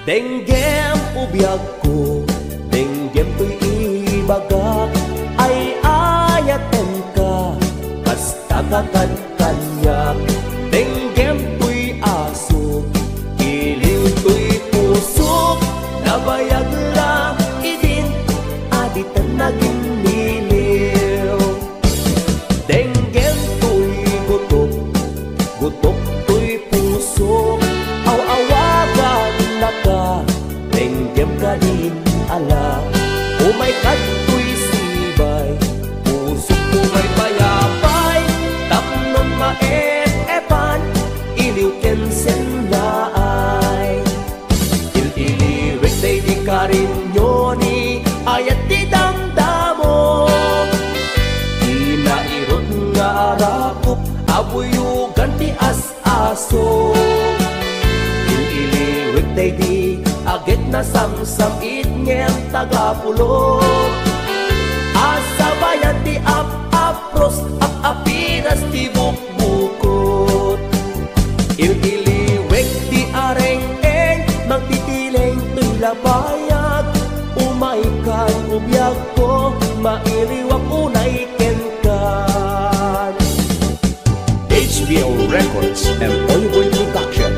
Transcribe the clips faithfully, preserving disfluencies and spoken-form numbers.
Denggem, o biagko, denggem toy ibagak, ay-ayatenka, kasta ka kad kaniak. Denggem toy asuk, iliw toy pusok, nabayag la idin, a ditan nagimmiliw. Denggem toy gutok, gutok toy pusok, aw-awagannaka, denggem kadin ala. Umay kadtoy sibay, pusok, umay payapay, tapnon maep-epan, iliw ken sennaay. Il-iliwek daydi karinyo ni ayat ti damdamo. Ti nairut nga arakup a buyogan ti as-aso. Il-iliwek daydi agek nasamsam-it ngem tagapulot. Asabayan ti ap-apros, ap-apiras ti buk- bukot. Il-iliwek ti areng-eng, mangtitileng toy lapayag. Umaykan, o biagko, mailiwak unay kenkan. H B O Records and Oy Boy Production.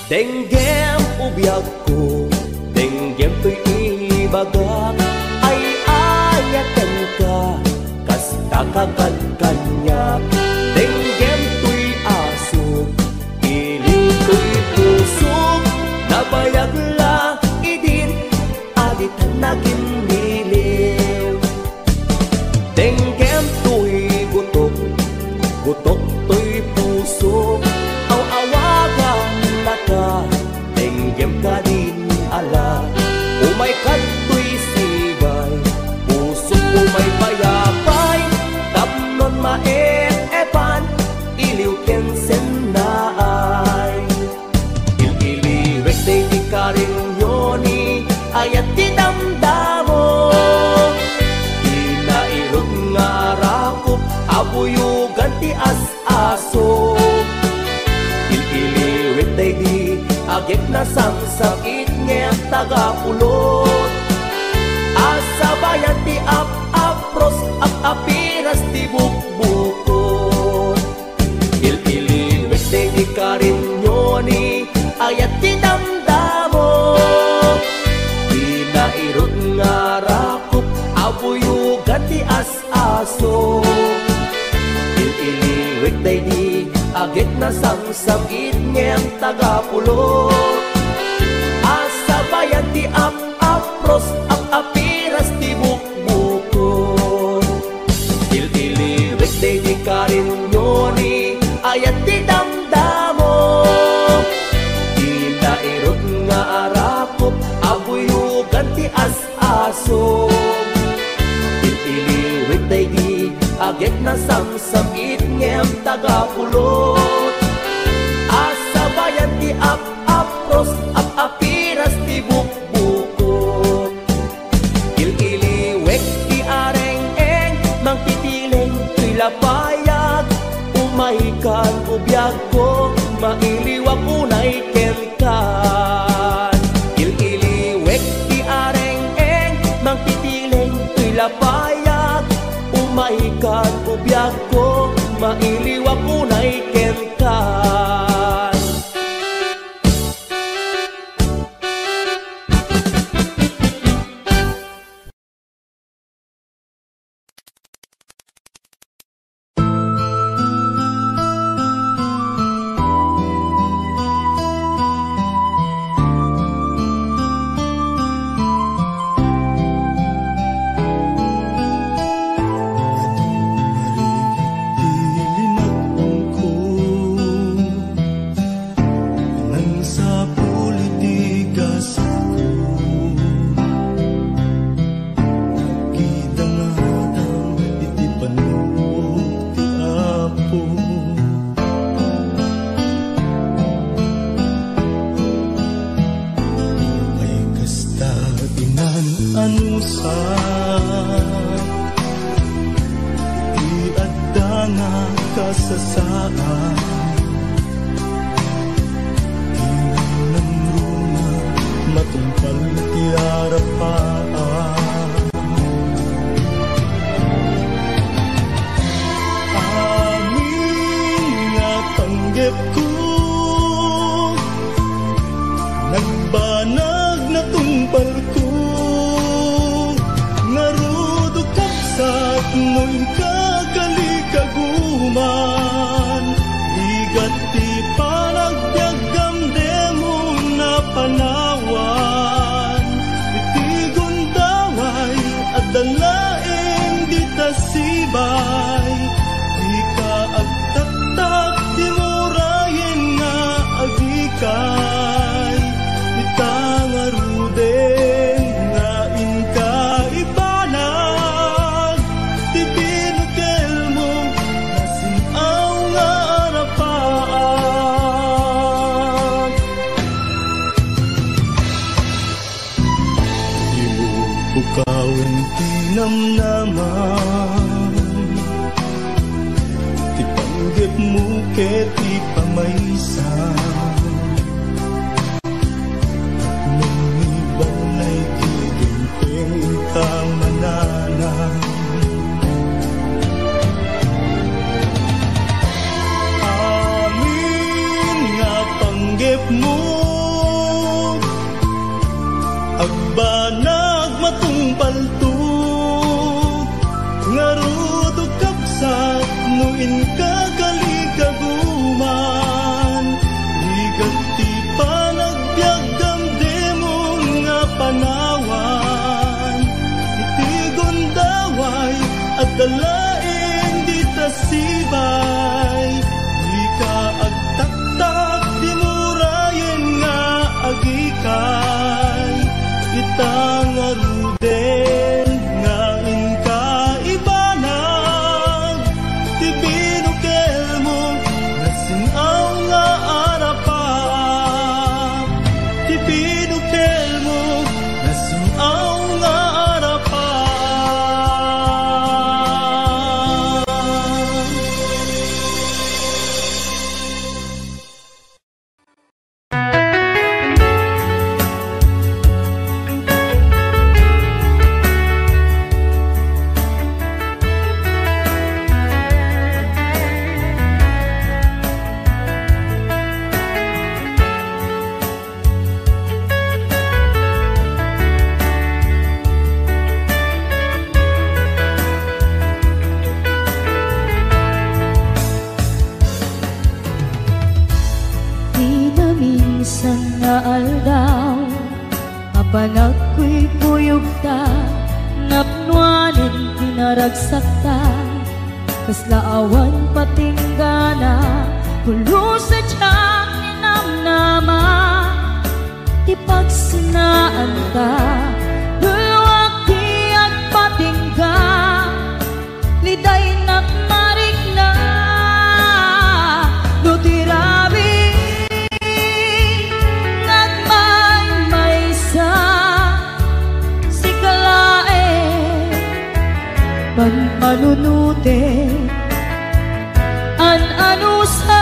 Denggem, o biagko, denggem toy ibagak, ay-ayatenka, kasta ka kad kaniak. Denggem toy asuk, iliw toy pusok, nabayag la idin, a ditan nagimmiliw. Denggem toy gutok, gutok toy pusok, aw-awagannaka, denggem kadin ala. Umay kadtoy sibay, pusok, umay payapay, tapnon maep-epan, iliw ken sennaay. Il-iliwek daydi karinyo ni ayat ti damdamo. Ti nairut nga arakup a buyogan ti as-aso. Il-iliwek daydi agek nasamsam-it ngem tagapulot. Asabayan ti ap-apros, ap-apiras ti bukbukot. Il-iliwek daydi karinyo ni ayat ti damdamo. Ti nairut nga arakup a buyogan ti as-aso. Il-iliwek daydi agek nasamsam-it ngem tagapulot. Asabayan ti ap-apros, ap-apiras ti bukbukot. Il-iliwek daydi karinyo ni ayat ti damdamo. Ti nairut nga arakup a buyogan ti as-aso. Il-iliwek daydi agek nasamsam-it ngem tagapulot. Asabayan ti ap-apros, ap-apiras ti bukbukot. Il-iliwek ti areng-eng, mangtitileng toy lapayag. Umaykan, o biagko, mailiwak unay kenkan. Il-iliwek ti areng-eng, mangtitileng toy lapayag. Umaykan, o biagko, mailiwak unay kenkan. saan. Ti namnamruna matungpal ti arapaan. Amin nga panggepko, nagbanag natungpalko. Ngarud, o kabsat, no inka kalikaguman, ligat ti panagbiagam, dimon a panawan. Iti gundaway, adda laeng dita sibay. Dika agtaktak, dimurayen nga agikay. Ita ngaruden nga inka ibanag, ti binukelmo nasin-aw nga arapaan. Dimo pukawen ti namnamam, ti panggepmo ket ti pamaysa. Tapno ni balay ti dimteng ta mananam. Amin nga panggepmo, agbanag matungpalto. Ngarud, o kabsat, no inka kalikaguman, ligat ti panagbiagam, dimon nga panawan. Iti gundaway, adda laeng dita sibay. Dika agtaktak, dimurayen nga agikay. Ita ngaruden nga inka ibanag, ti binukelmo nasin-aw nga arapaan. Ti binukelmo nasin-aw nga arapaan. Ti naminsan nga aldaw, apan agkuykuyogta, napnoanen ti naragsakta, kasla awan patinggana, pulos a diak ninamnama. Ti pagsinaanta, bulwak ti agpatingga, lidaynak marikna. No ti rabii nga agmaymaysa, sika laeng panpanunotek. An-anusan,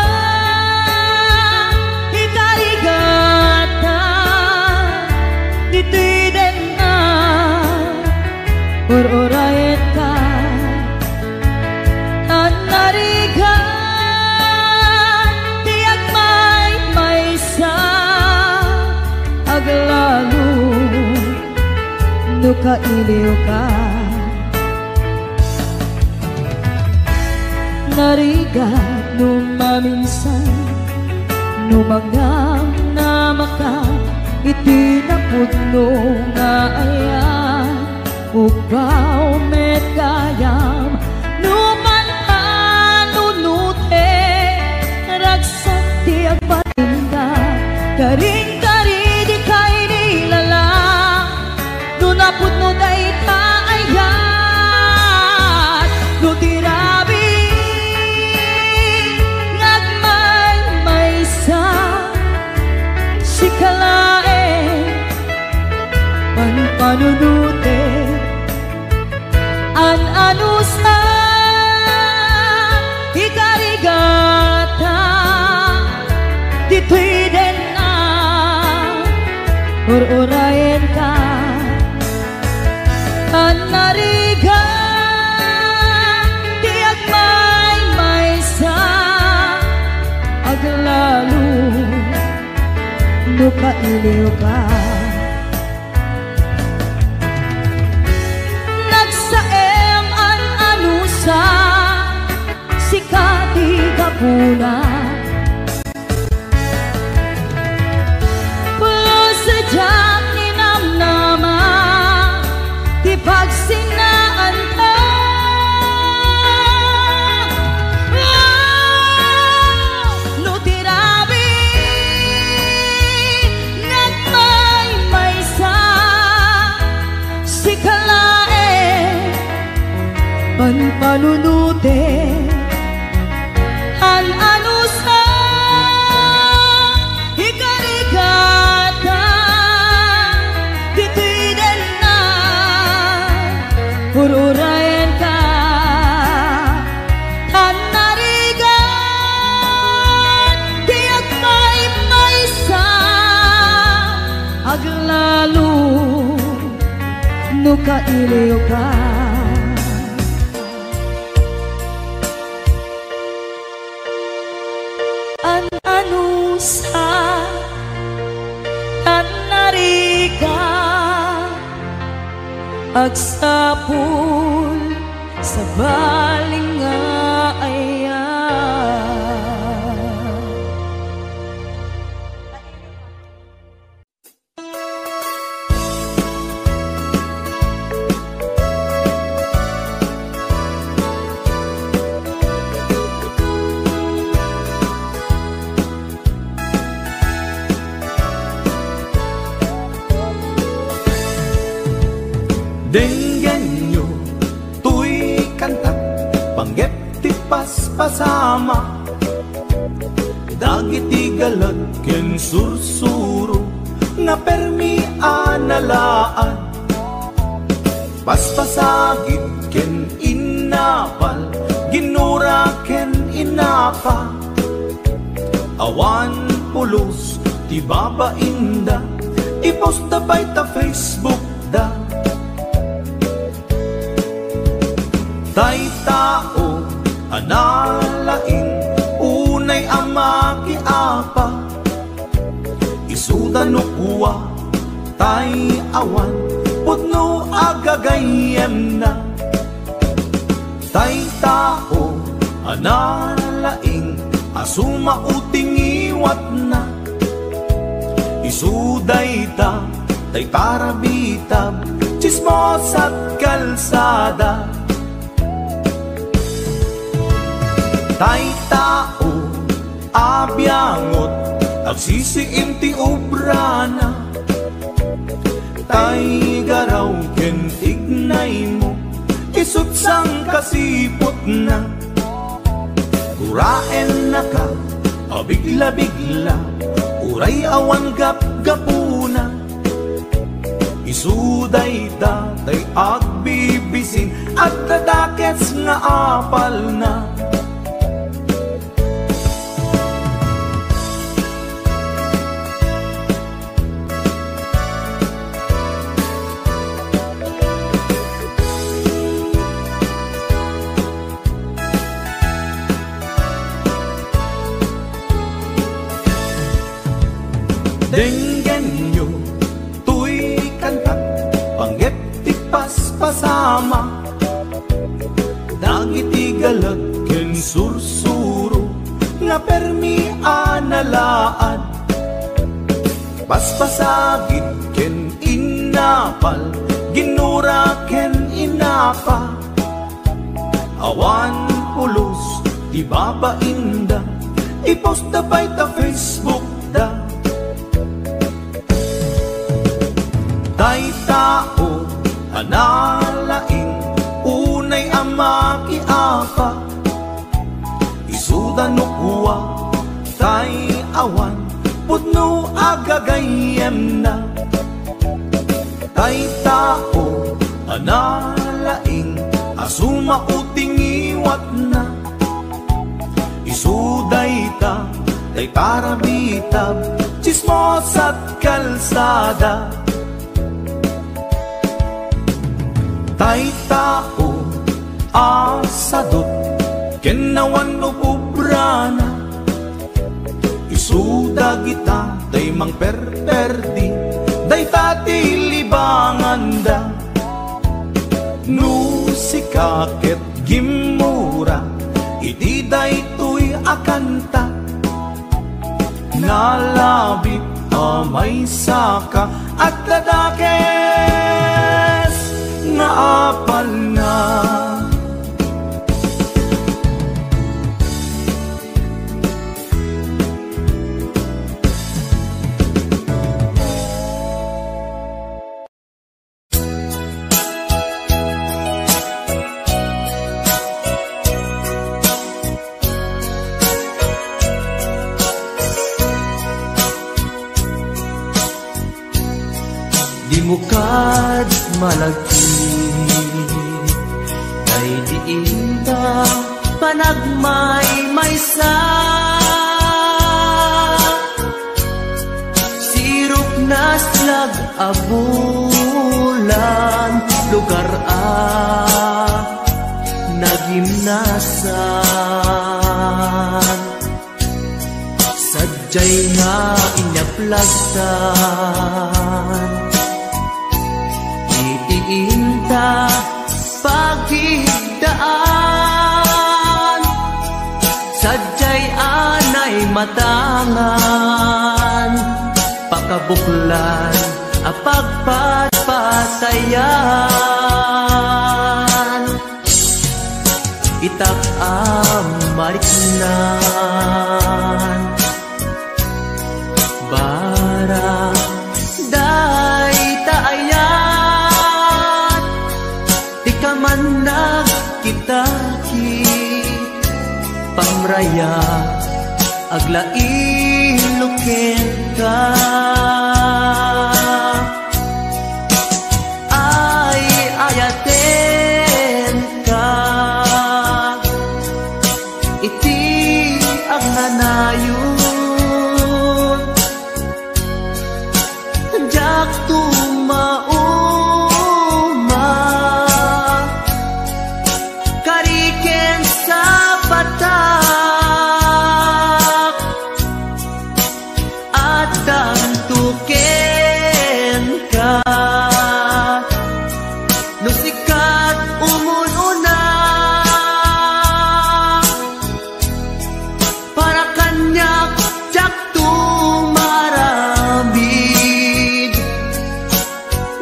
ikarigata, ditoy denna, ur-urayenka. Tan narigat ti agmaymaysa, aglalo no kailiwka. Narigat no maminsan, no magnamnamaka iti napudno nga ayan, ugaw met gayam no panpanunotek, ragsak ti agpatingga, karin-kari dika inilala. No napudno dayta ayat, no ti rabii nga agmaymaysa, sika laeng panpanunotek. An-anusan, ikarigata, Urayenka, annarigan ti agmaymaysa, aglalo no kailiwka. Nagsaem an anusa, sika ti gapuna. Pulos diak ninamnama ti pagsinnaanka. No ti rabii nga agmaymaysa, sika laeng panpanunoten. An-anusa, ikarigata, ditoy denna, ururayenka, annarigan ti agmaymaysa, aglalo no kailiwka. An-anusa, annarigan, agsapul, sabali nga ayan. Denggenyo toy kanta, panggep ti paspasama. Dagiti galag ken sursuro nga permi a nalaad. Paspasagid ken innapal, ginura ken inapa. Awan pulos ti babainda, i-post da pay ta Facebook da. Tay tao a nalaing, unay a makiapa. Isuda no kua, tay awan pudno a gagayyemna. Tay tao a nalaing a sumao ti ngiwatna. Isu dayta, tay parabitab, tsismosat kalsada. Tay tao a biangot, agsisiim ti obrana. Tay garaw ken tignaymo, isut' sangkasiputna. Guraennaka a bigla-bigla, uray awan gapgapuna. Isu dayta tay agbibisin, adda dakes nga apalna. Denggenyo toy kanta, panggep ti paspasama. Dagiti galag ken sursuro nga permi a nalaad. Paspasagid ken innapal, ginura ken inapa. Awan pulos ti babainda, i-post da pay ta Facebook da. Tay tao a nalaing, unay a makiapa. Isuda no kua, tay awan pudno a gagayyemna. Tay tao a nalaing a sumao ti ngiwatna. Isu dayta tay parabitab, ti Mosat kalsada. Tay tao a sadut ken awan ububrana, isu dagita tay mangperperdi, dayta ti libanganda. No sika ket gimmura iti daytoy a kanta, nalabit a maysaka, adda dakes nga apalna. Dimo kad malagip, daydi inta panagmaymaysa. Sirok naslag a bulan, lugar a nagimnasan. Sadiay nga inyaplag ta iti inta pagidaan, sadiay anay matangan, pakabuklan a pagpatpatayan. Itak a mariknan, barang dayta ayat, ti kamannag kita ki pamraya, aglailo kenka. Ay, ayatenka iti agnanayon. Diak tumauma, kari ken sapatak, addanto kenka. No sika ti umun-una, para kaniak, diakto maaramid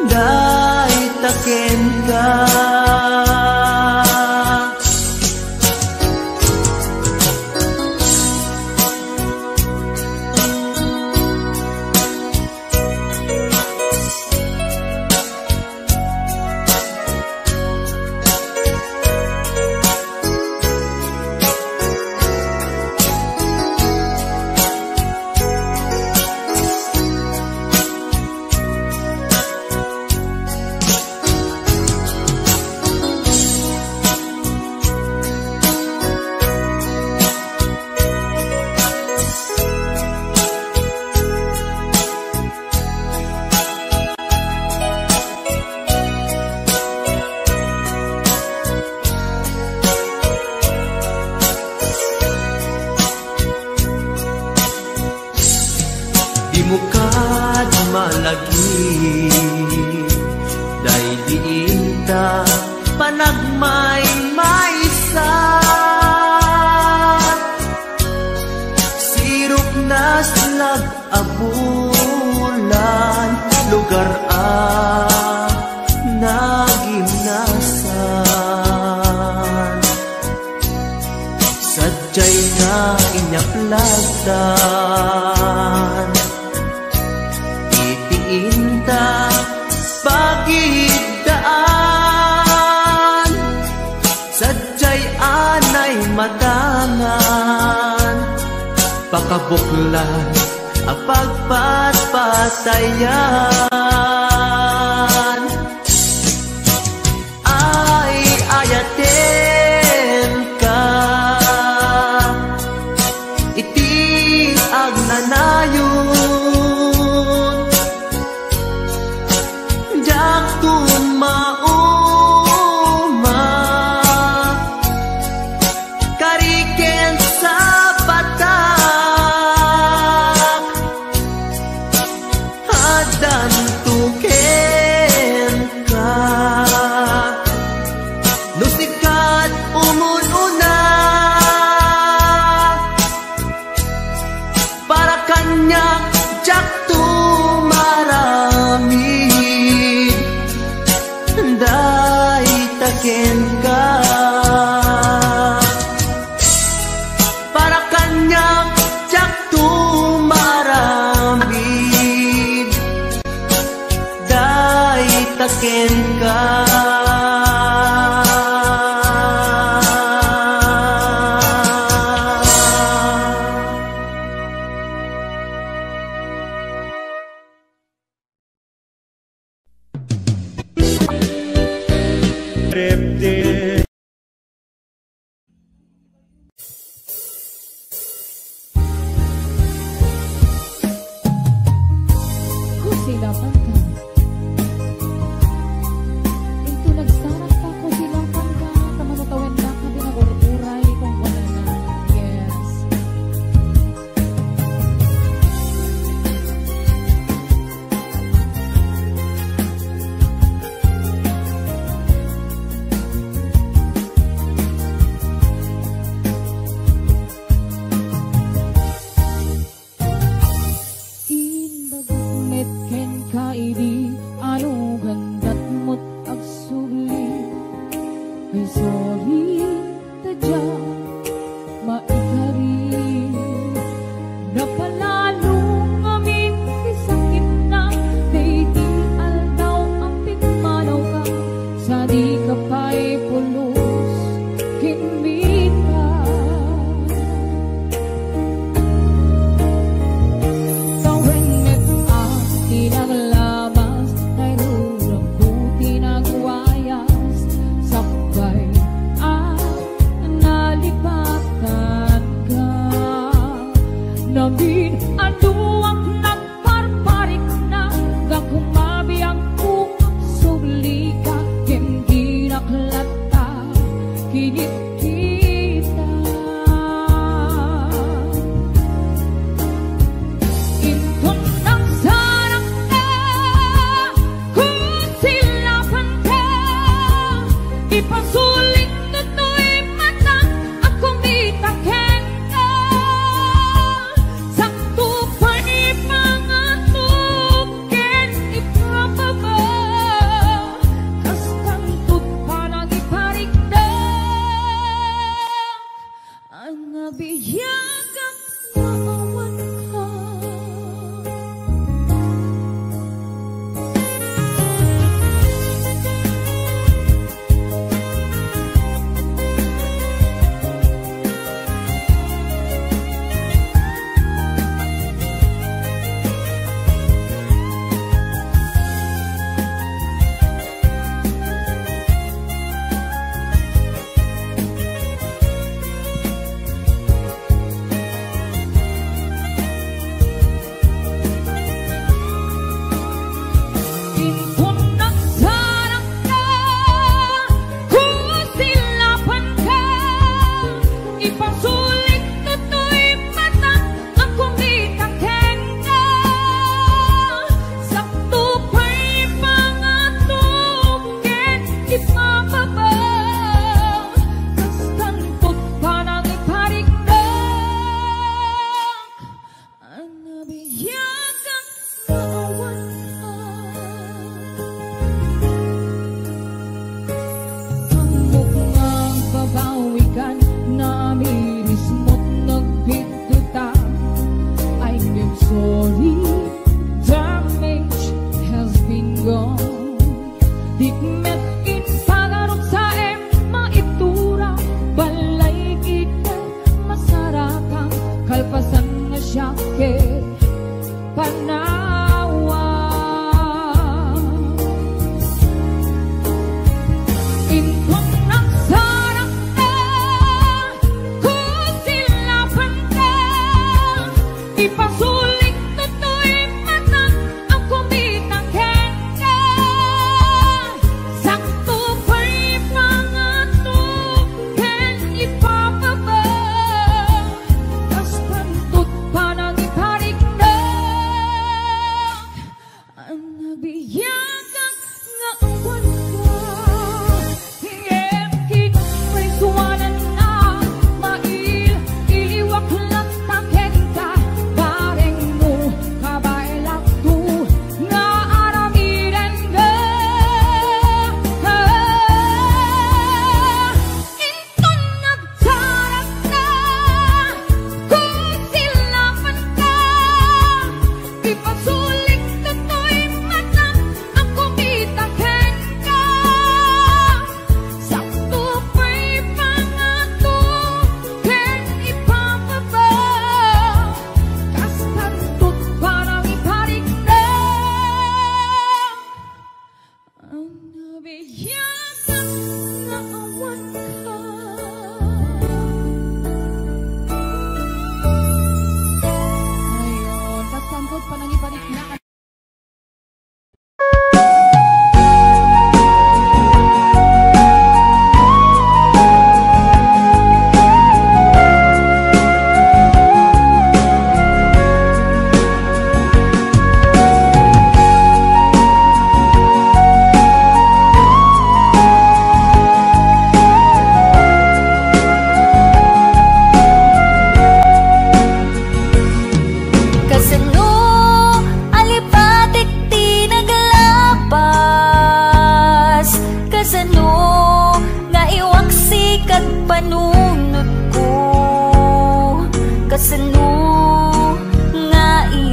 dayta kenka. Dimo kad malagip, daydi inta panagmaymaysa. Sirok naslag a bulan, lugar a nagimnasan. Sadiay nga inyaplag ta iti inta pagidaan. Sadiay anay matangan, pakabuklan a pagpatpatayan. Ay, ayatenka iti agnanayon. Kaniak diakto maaramid, dayta kenka. Para kaniak diakto maaramid, dayta kenka. Kusilapan ka. Into nagsarak ka, kusilapan ka, ta mano tawen na ka ti nagurguray, kung wala na. Yes. Imbagak met kenka idi anugan datmot agsubli. Ay, sorry, ta diak maikari. Napalalo ngamin ti sakitna, daydi aldaw a pimmanawka, sa dika pay pulos ken mita. Tawen met a ti naglamas, nairuramko ti nagwayas, sakbay a nalipatanka. Namin a duak nagparparikna, gapu mabiagko, sublika, ken dinak latta kinitkita. Inton nagsarakka, kusilapanka, ipasulik toy mata a kumita kenka. Sakto pay pangato ken ipababa, kastan to't panangiparikna. Anabiagak nga awan ka. Ipasulik toy mata a kumita kenka. Sakto pay pangato ken ipababa, kastan to't panangiparikna. Anabiagak nga awan ka. Ammok nga agbabawikan, namirismo't nagbiddota. I'm sorry, damage has been done. Dikmet impagarop sa emma itura, balay ket masarakan, kalpasan nga siak ket panawan. Inton nagsarakka, kusilapanka, ipasulik toy mata a kumita kenka. Sakto pay pangato ken ipababa, kastan to't panangiparikna.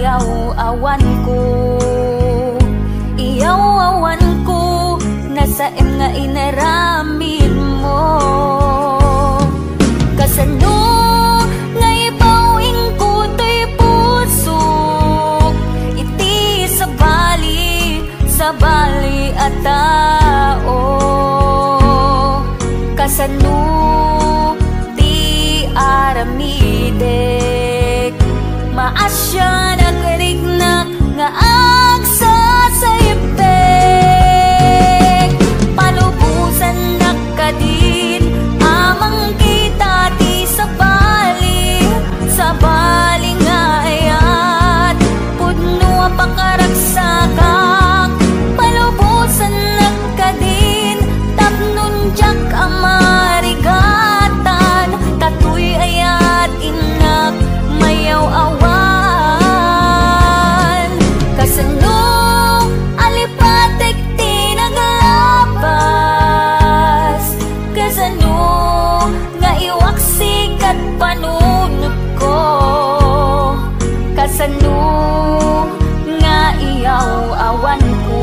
Iyaw-awanko, iyaw-awanko, nasaem nga inaramidmo. Kasano nga ibaw-ingko toy pusok iti sabali, sabali a tao. Kasano ti aramidek? Maasianak, riknak nga agsasaibbek. Palubosannak kadin a mangkita ti sabali, sabali nga ayat. Pudno a pakaragsakak, palubosannak kadin, tapnon diak a marigatan, ta toy ayat innak mayaw-awan. Kasano a lipatek ti naglabas? Kasano nga iwaksikat panunotko? Kasano nga iyaw-awanko?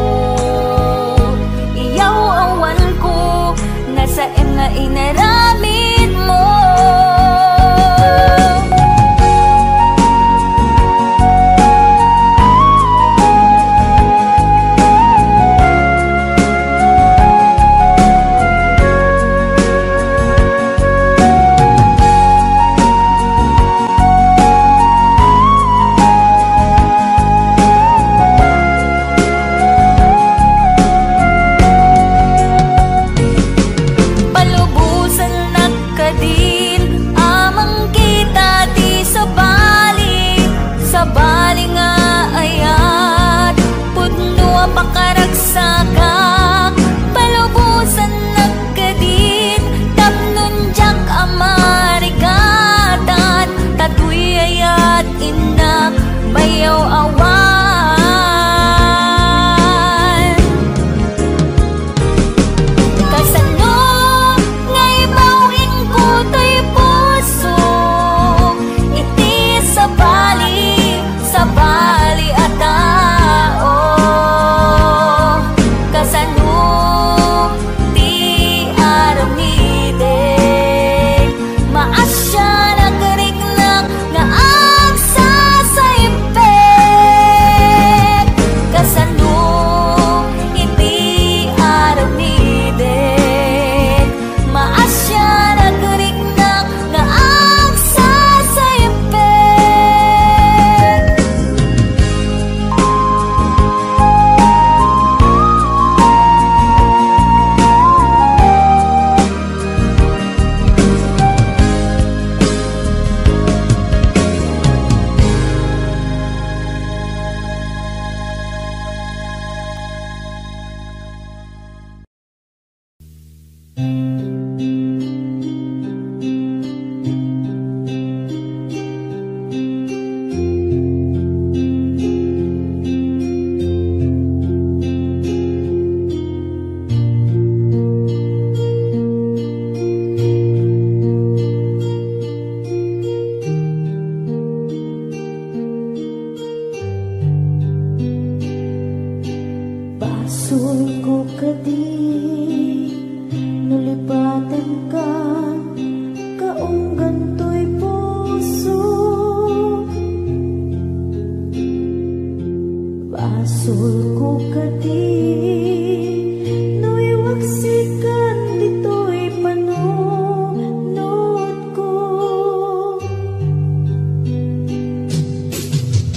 Iyaw-awanko, nasaem nga inaramidmo. Palubosannak kadin a mangkita ti sabali, sabali nga ayat. Pudno a pakaragsakak, palubosannak kadin, tapnon diak a marigatan, ta toy ayat innak mayaw-awan. Kasano nga ibaw-ingko toy puso iti sabali, sabali a tao? Kasano ti aramidek? Maasianak, riknak nga agsasaibbek. Kasano iti aramidek? Maasianak, riknak nga agsasaibbek. Basolko kadi no lipatenka, kaunggan toy puso. Basolko kadi no iwaksikan ditoy panunotko.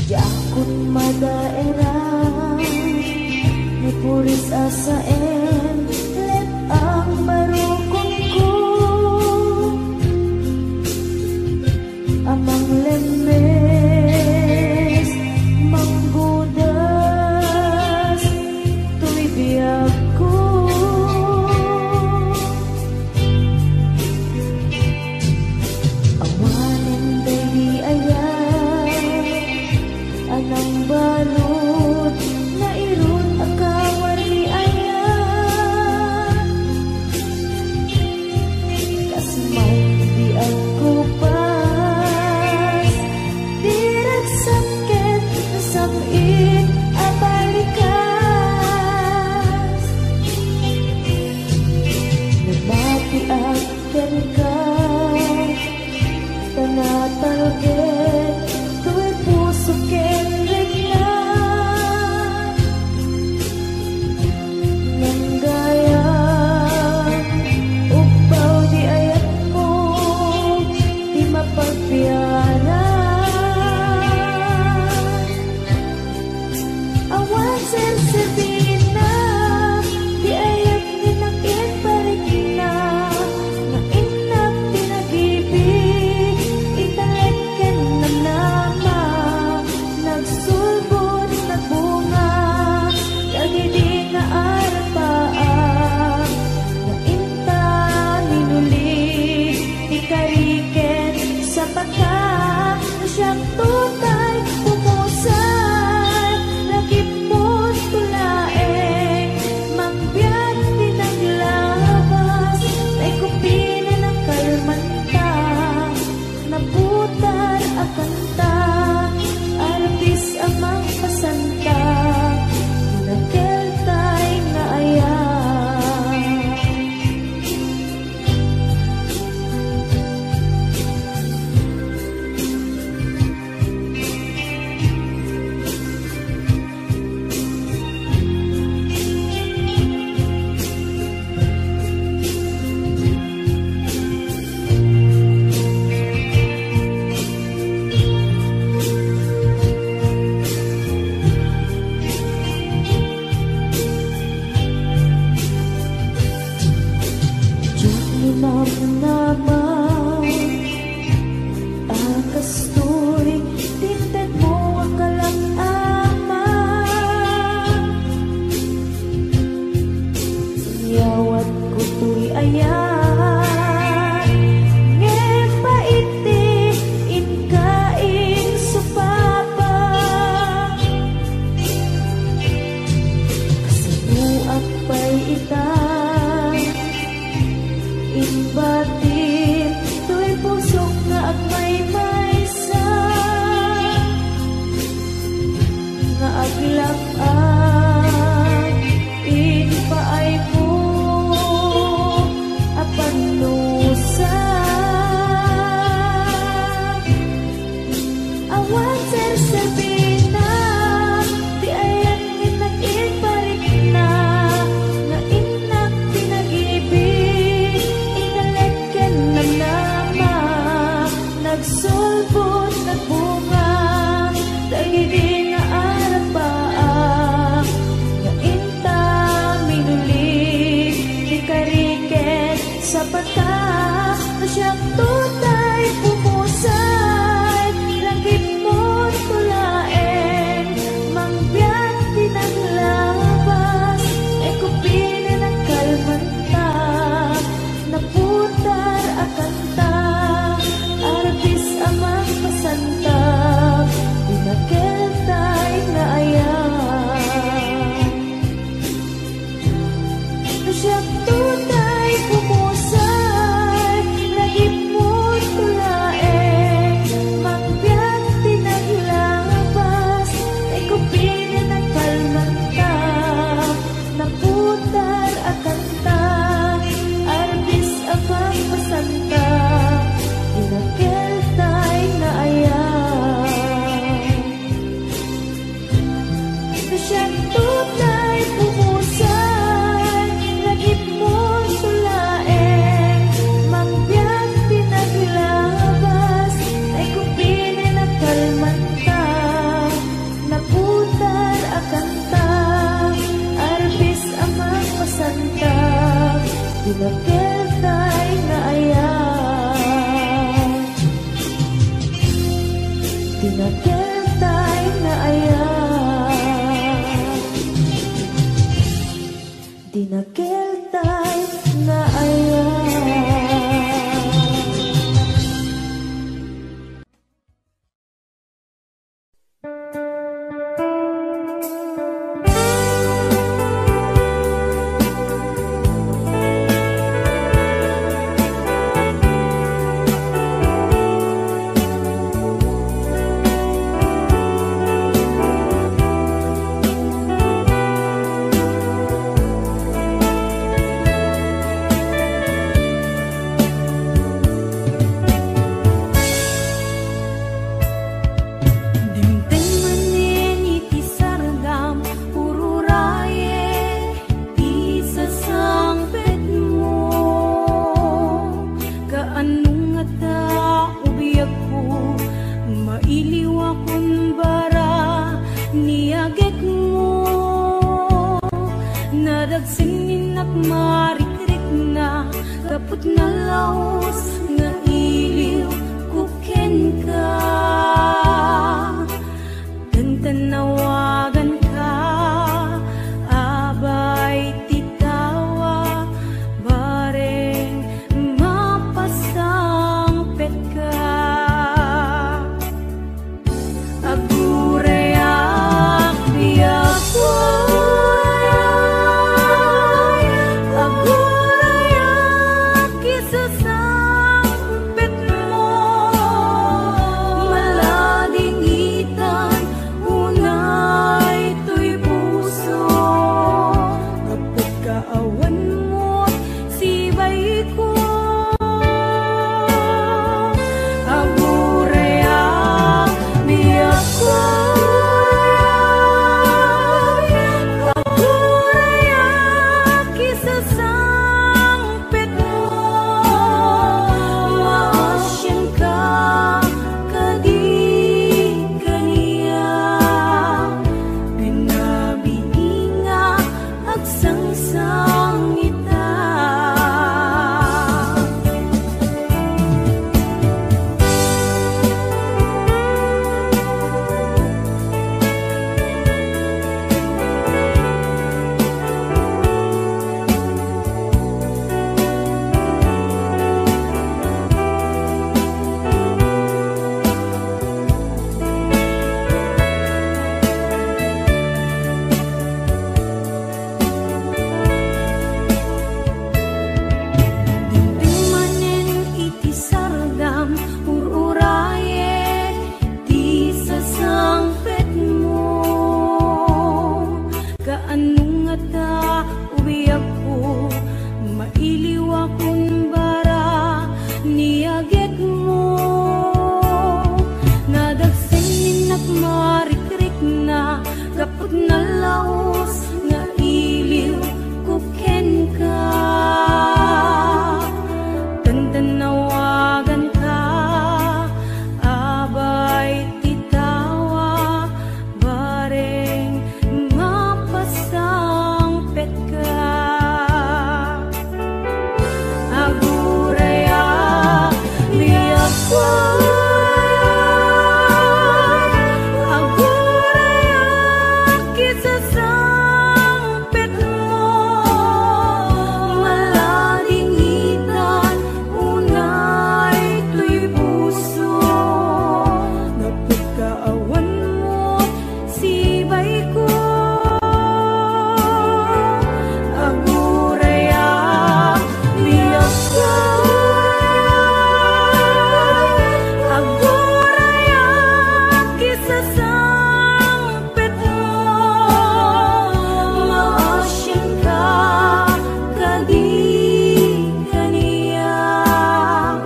Diakon madaeran ni puris a saem, let-ang marukonko a manglemmes, manggudas toy biagko. Awanen daydi aya a nangbalud, nairut a kawarni aya. Awan sersebina ti ayan nga innak iparikna, nga innak pinag-ibig, inalek ken namnama, nagsulbod, nagbunga, dagidi nga arabaak, nga inta minuli ti kari ket sapata, no siak tutay pumusay, lagipmo to laeng, mangbiag ti naglabas, ekupinen a kalmanta, naputar a kanta, arbis a mangpasanta, dinakeltay nga ayam. No siak tutay pumusay, lagipmo to laeng, mangbiag ti naglabas, ekupinen a kalmanta, naputar a kanta, arbis a mangpasanta, dinakeltay nga ayam. Siak tutay pumusay, lagipmo to laeng, mangbiag ti naglabas, ekupinen a kalmanta, naputar a kanta, arbis a mangpasanta, dinakeltay nga ayam. Dinakeltay nga ayam. Dinakeltay nga ayam. Dimteng manen iti sardam, ururayen ti sasangpetmo. Kaano ngata, o biagko, mailiwakon bara ni agekmo? Nadagsen ni innak marikrikna, gapu ta nalaus nga iliwko kenka. Ken tan nawaganka, abay ti tawag, bareng mapasangpetka. Agurayak, biagko, agurayak, isasangpetmo. Maladingitan unay toy puso, gapu ta awan met sibaiko. Agurayak, biagko, agurayak, isasangpetmo. Maasianka kadi kaniak, binabiinga, agsangsangita. Taput nalaus nga iliw ko kenka, tantan nawaganka, abay ti tawa, bareng mapasangpetka. Agurayak, biagko. Agurayak, kisasangpetmo. Maladingitan, unay toy puso. Naput ka awan mo, sibaiko. Agurayak, biagko. Agurayak, kisasangpetmo. Maasianka kadi kaniak.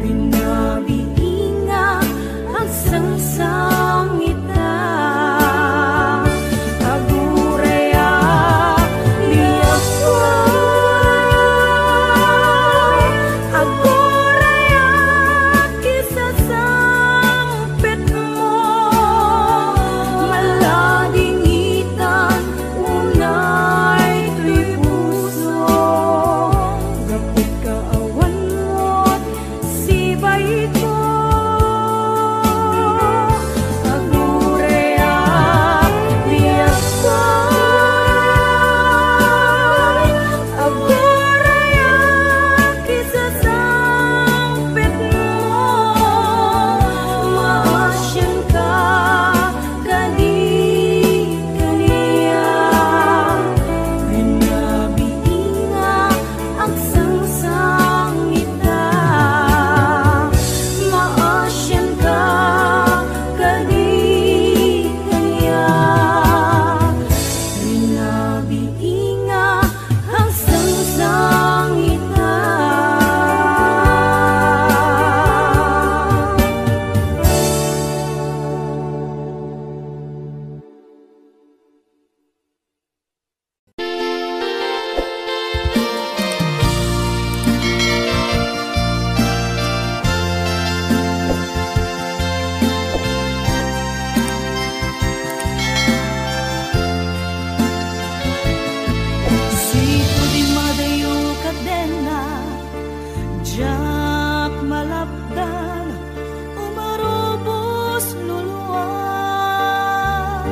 Rinabii nga agsangsangita. Agurayak, biagko. Agurayak, kisasangpetmo. Maladingitan, unay toy puso. Gapu ta awan met sibaiko. Agurayak, biagko. Agurayak, kisasangpetmo. Maasianka kadi kaniak. Rinabii nga agsangsangita. Maasianka kadi kaniak. Rinabii nga agsangsangita. Sika ti madayo kadena, diak malapdan, umarubos luluan.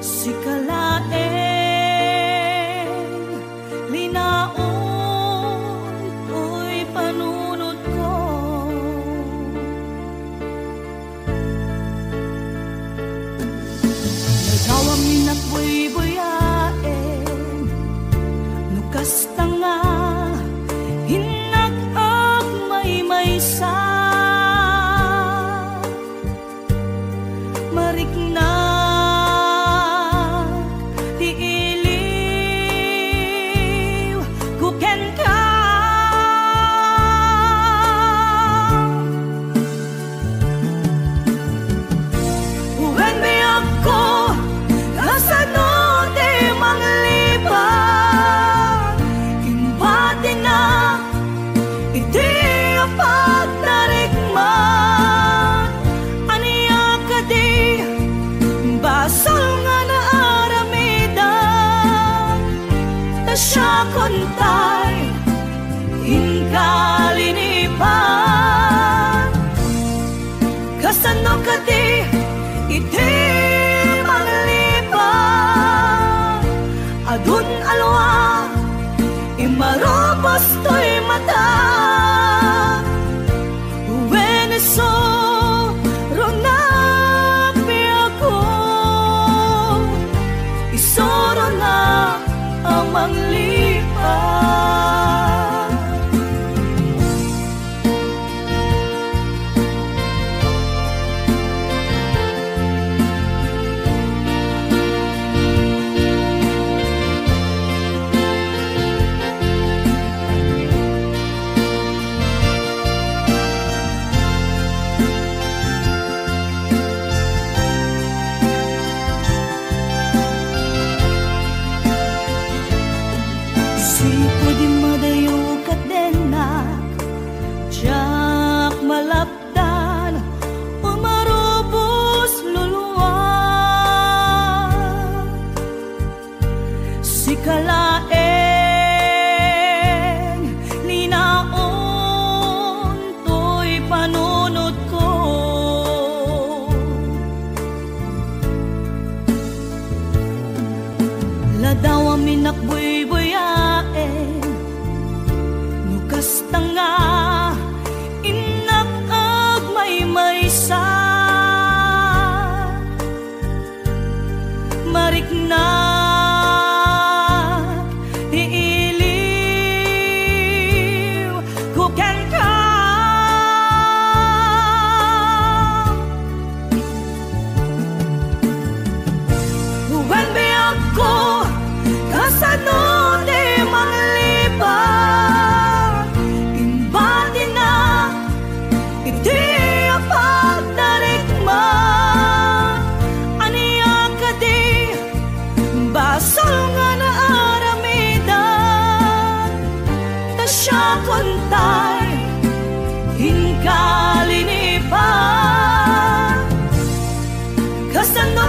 Sika laeng linaon toy panunotko. Nagawam ni nagbuy-buyaen, no kasta nga innak agmaymaysa. Mariknak ti iliw ko kenka. Wen biagko, kasano ti manglipad? Imbatinak iti apagtarikman. Ania kadi basol nga naaramidan? Ta siakon tay inka linipan. Kasano kadi iti manglipad? Adun alua imarubos toy mata. Wen isu runa biagko, isu runa a manglipad.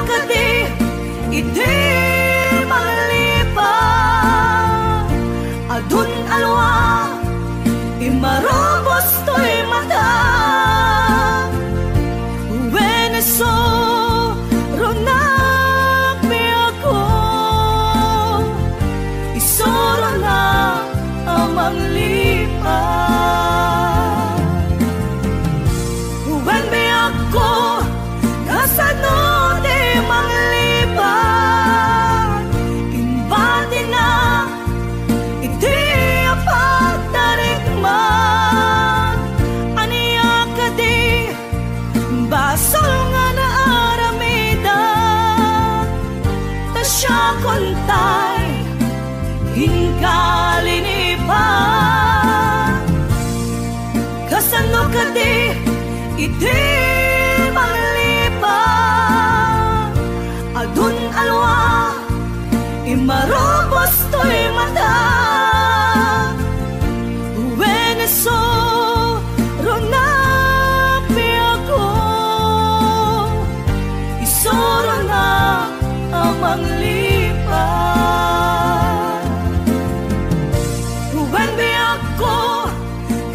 kadi iti manglipat. Adun alua, imarubos toy mata. Wen, isuronak biagko, isuronak a manglipat. Wen, biagko, kasano ti manglipat? Imbatina iti a pagtarikman. Ania kadi basol nga naaramidek? Ta siakon tay inka linipat. Kasano kadi iti manglipat? Adun alua, imarubos toy mata. Wen, isuronak biagko, isuronak a manglipat. Wen, biagko,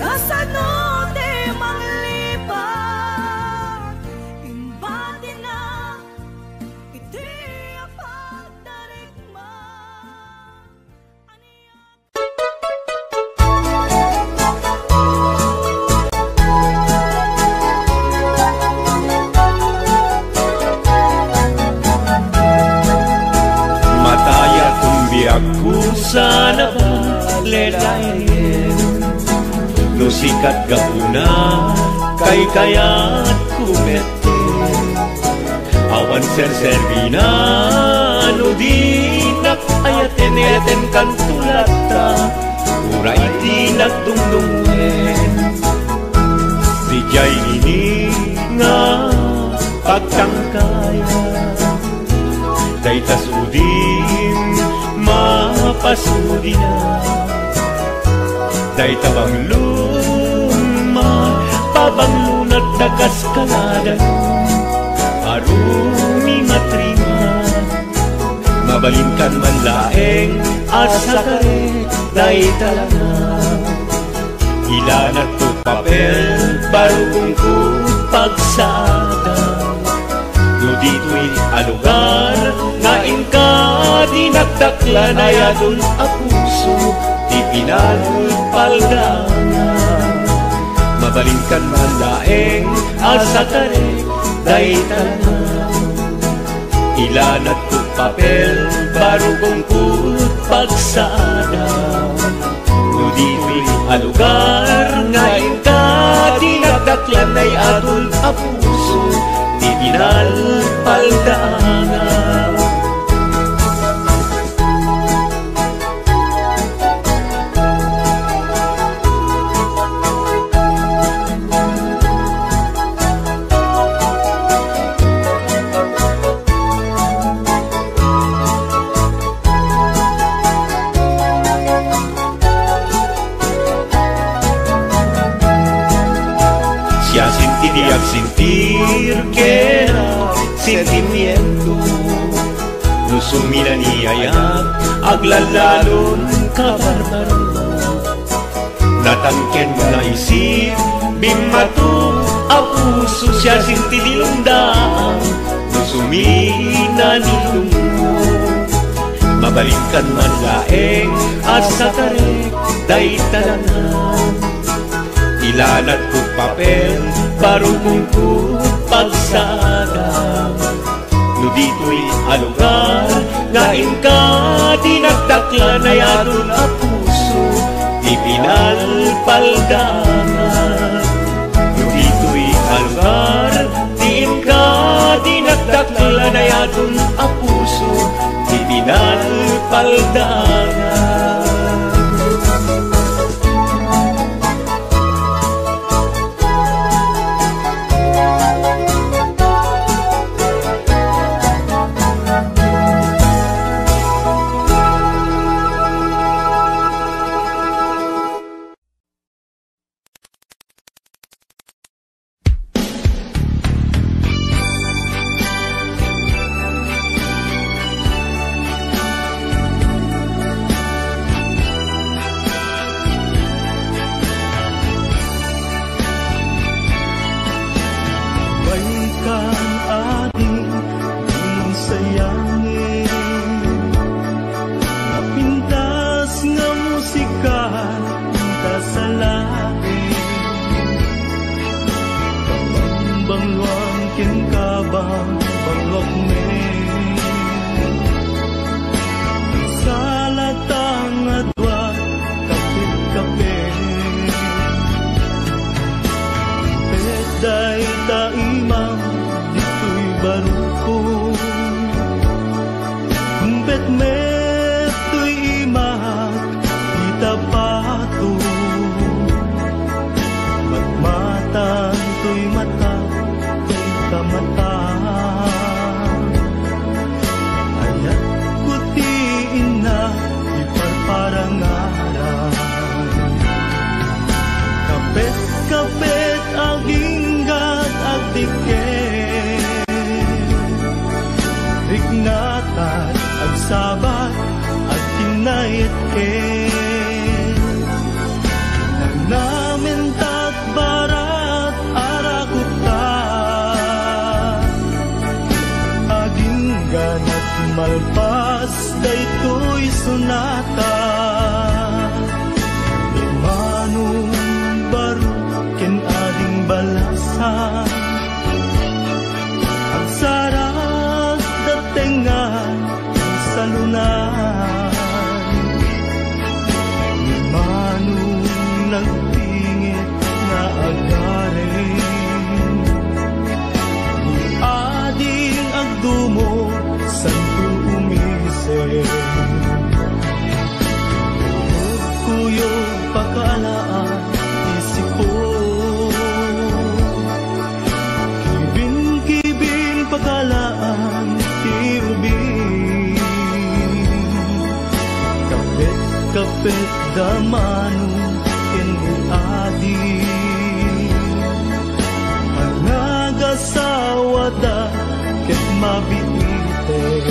kasano ti manglipat? Imbatina iti a pagtarikman. Matayakon biagko sana ba, lelayen. No sikat gapuna, kaykayatko met. Awan serserbina no dinak ayaten, ayatenkanto latta, uray dinak dungdungen. Diay ini nga pagtangkaya, dayta sudim mapasudina. Dayta banglom, pabanglonak ta kaskalada, arumimatriman. Mabalinkan man laeng a sakarek dayta lana. Ilanakto papel, barukongko pagsaada. No ditoy a lugar nga inka dinakdaklan, ay adun a puso ti pinalpaldaangan. Mabalinkan man laeng a sakarek dayta lana. Ilanakto papel, barukongko pagsaada. No ditoy a lugar nga inka dinakdaklan, ay adun a puso ti pinalpaldaangan. Siasintidi agsentir ken sentimiento. No suminaniayak, aglallalon kabarbaro. Natangken naisip, bimmato a puso, siasintidi lungdaang no suminanilunggo. Mabalinkan man laeng a sakarek dayta lana. Ilanakto papel, barukongko pagsaada. No ditoy a lugar nga inka dinakdaklan, ay adun a puso ti pinalpaldaangan. No ditoy a lugar ti inka dinakdaklan, ay adun a puso ti pinalpaldaangan. Kenka, bangloak met. Salata nga dua, kapit-kapit. Ket dayta imam ditoy barukko. Ket met toy imak ita pato. Matmatan toy mata, toy kamata. Ayatko ti inna, iparparangaran. Kapit-kapit, aginggat, agdikket. Riknatan, agsabat, agkinnaetket. Nanamentat, barat, arakupta. Agingganat, malpas daytoy sonata. Imanong barok ken ading balasa. Agsarag da tengnga salunay. Imanong nagpingit nga agaring. Ading agdumog, santo umisip. Kuyog pakaalaan ti sipon. Kibin-kibin pakaalaan ti ubing. Kapit-kapit da Mano ken ni Adi. Panagasawa da ket mabiiten.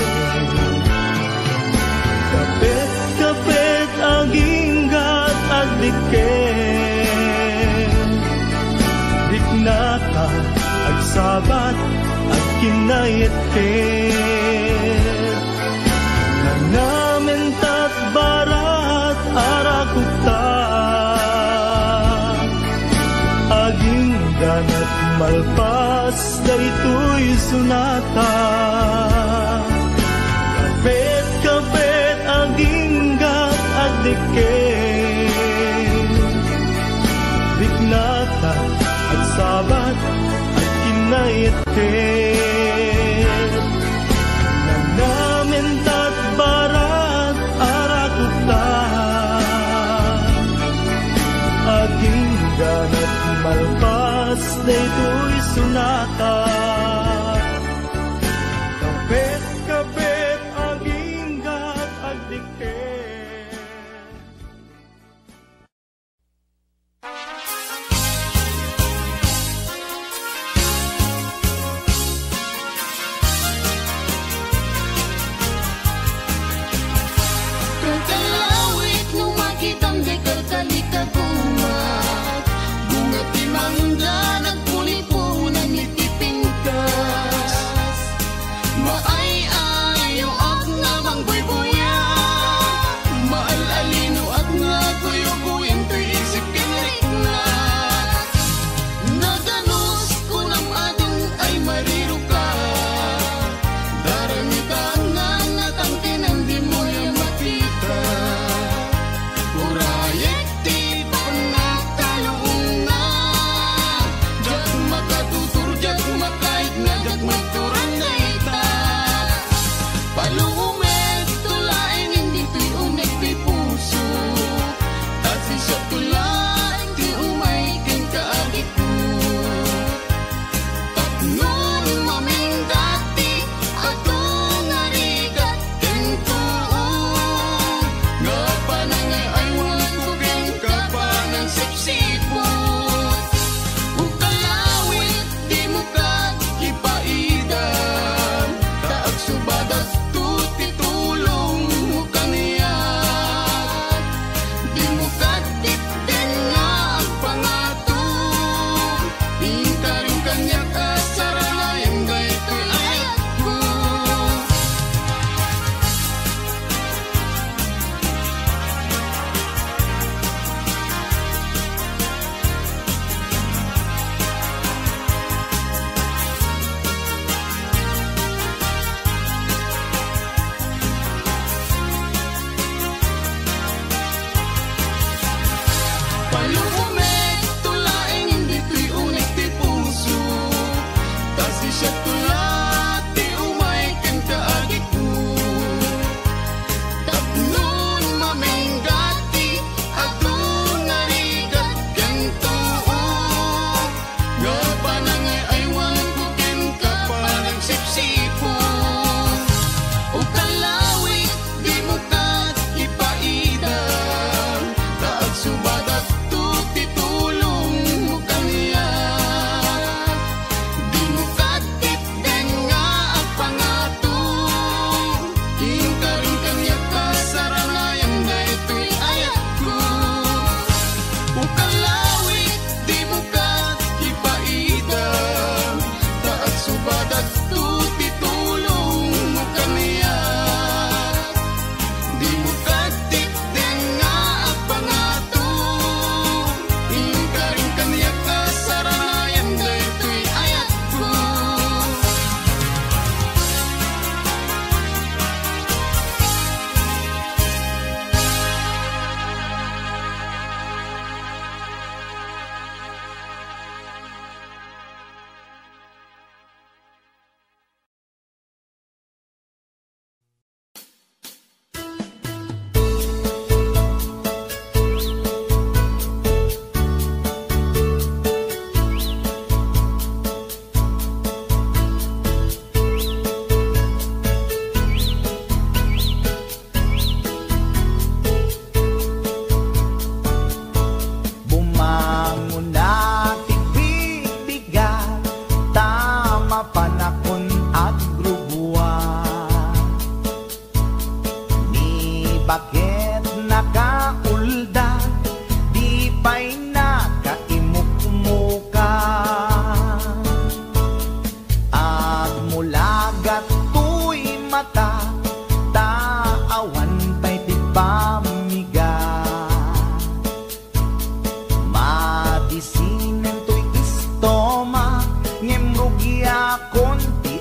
Kapit-kapit, aginggat, agdikket. Riknatan, agsabat, agkinnaetket. Nanamentat, barat, arakupta. Agingganat, malpas daytoy sonata. Kapit-kapit, aginggat, agdikket. Riknatan, agsabat, agkinnaetket. Nanamentat, barat, arakupta. Agingganat, malpas daytoy sonata. Kapit-kapit, aginggat, agdikket. Kalkalawit no makitam, di kalkalik a bunga. Bunga ti mangga, nagpulipunan iti pin- Tulati umay kenka, agikko, tapno mamingga ti adu nga rigat ken too nga panangay-aywanko kenka panagsipsipon. O kallawig, dimo ket ipaida, ta agsubadak to ti tulongmo kaniak. Dimo ket itden nga agpangato, inkarin kaniak a saranayan daytoy ayatko. O kallawig, dimo ket ipaida, ta agsubadak to ti tulongmo kaniak. Dimo ket itden nga agpangato, inkarin kaniak a saranayan daytoy ayatko. Bumangona ti bibigat, ta mapanakon agrubuan. Ni baket nakaulda, di pay nakaimukmuka. Agmulagat toy mata, ta awan pay ti pammigat. Madisinen toy istomak, ngem rugiakon ti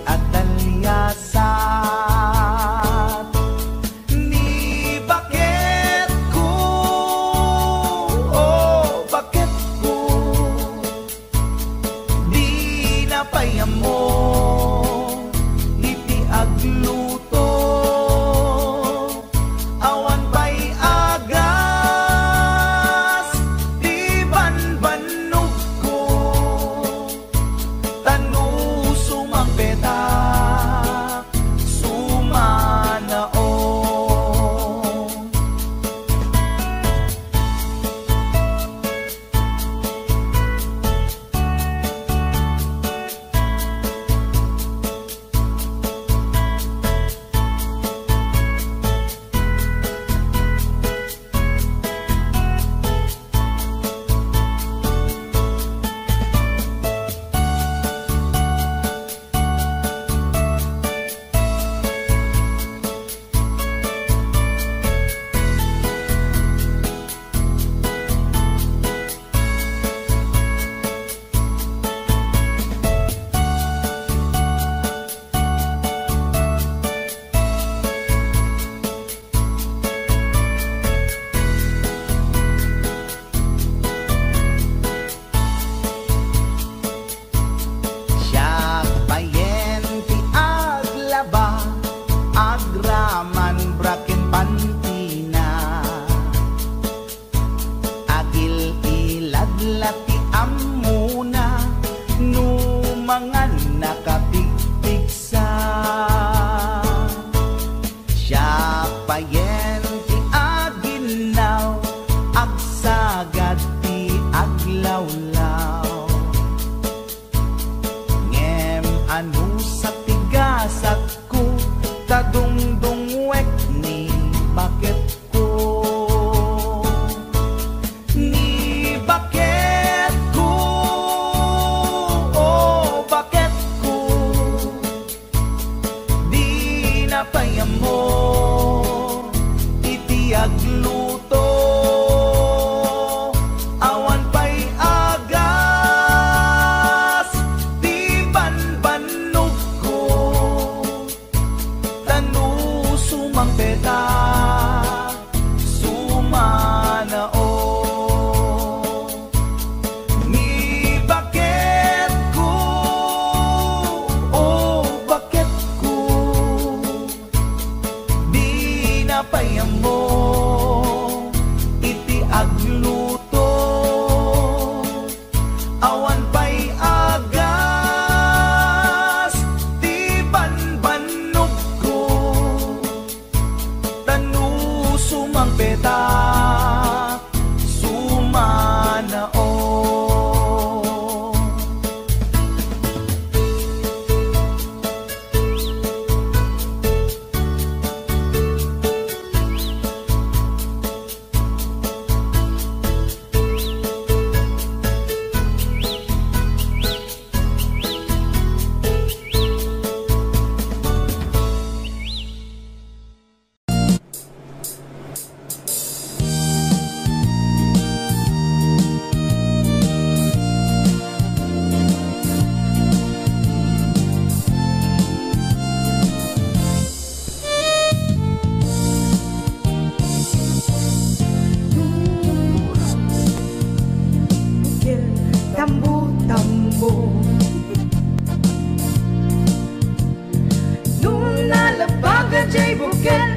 Jay bukel,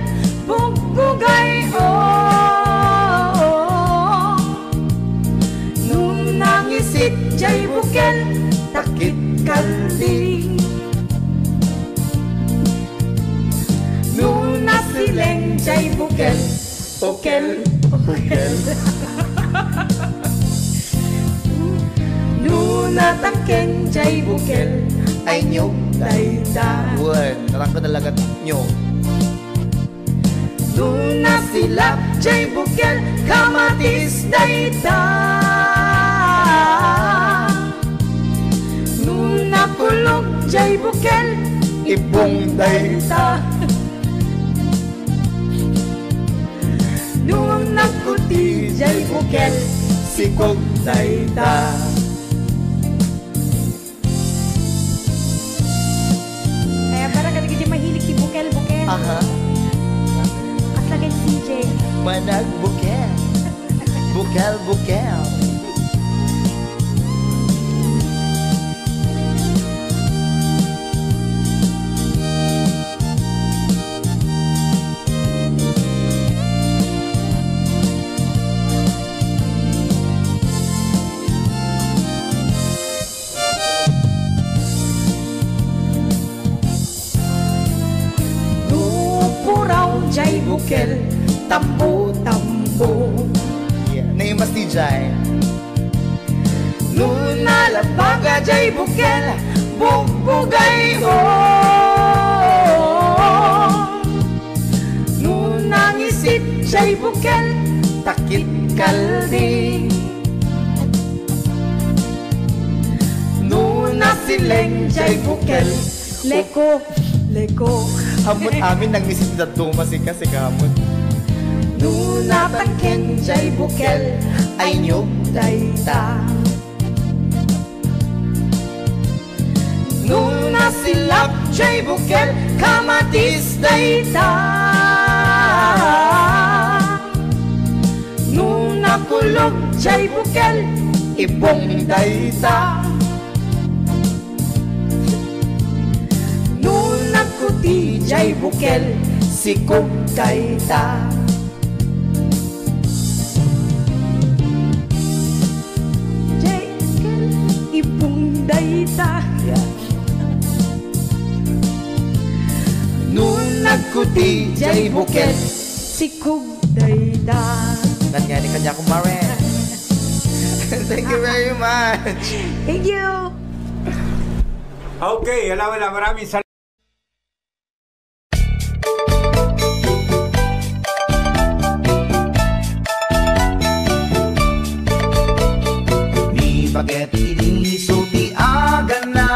bugbugay, o. No nangisit jay bukel, takit kaldi. No nasileng jay bukel, ukel, ukel. No natangken jay bukel, ay nyog dayta. Wen, narang ka talaga nyog. No nasilap jay bukel, kamatis dayta. No nakulog jay bukel, ibong dayta. No nagkuti jay bukel, sikog dayta. Kaya para kadagiti mahilig ti bukel-bukel. Aha. Kasla ken C J. Managbukel. Bukel-bukel. No puraw jay bukel, tambo-tambo. Yeah, naimas ti jay. No nalabaga jay bukel, bugbugay, o. No nangisit jay bukel, takit kaldi. No nasileng jay bukel, leko, leko. Ammon amin nangisit ti dadduma, sika, sika ammon. No natangken jay bukel, ay nyog dayta. No nasilap jay bukel, kamatis dayta. No nakulog jay bukel, ibong dayta. No nagkuti jay bukel, sikog dayta. Jay, ibong dayta. Yeah. No nagkuti jay bukel, sikog dayta. Ngan nga ni kanya, kumare. Thank you very much. Thank you. Okay, ala, wala. Maraming salamat. Ni paket idi isu ti agana.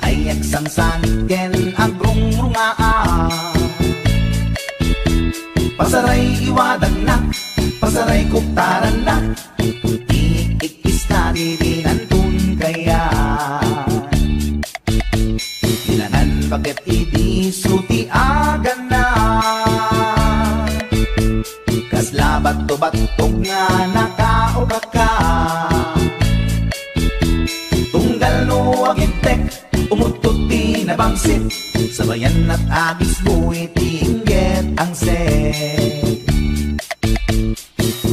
Ay agsangsanit ken agrungrungaa. Pasaray iwadagnak, pasaray kuptarannak. Ikis na dirinan kun kaya. Dilanan paket idi isu ti agana. Kasla batto-battog nga nakaukaka. Tunggal no agibtek, umuttot ti nabangsit. Sabayan at agisbo iti inggit angsit.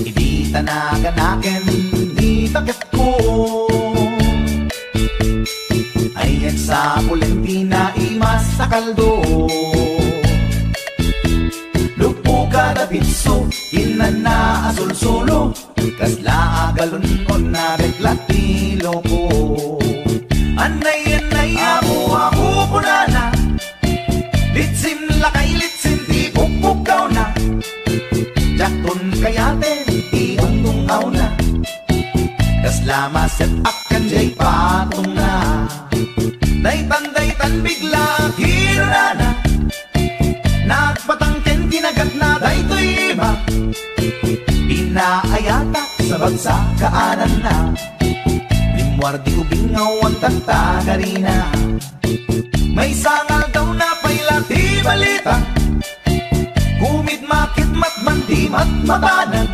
Idi tanaganaken ni baketko, ay agsapulen ti naimas a kaldo. Luppo kada pitso, inanna a sulsulo, kasla a galon-on na beklat ti loko. Annay, annay, apo, apo, kunana. Litsin lakay, litsin ti pukpukawna. Diakon kayaten ti ungtungawna. Kasla maset-ak ken jay patongna. Daytan, daytan bigla a kirunana. Nagpatang ken kinagatna daytoy ima. Pinaayatak sa bagsa kaananna. Limmuar di ubing nga awan tagtagarina. Maysa nga aldaw napay la ti balita. Kumit makit matman di matmatanan.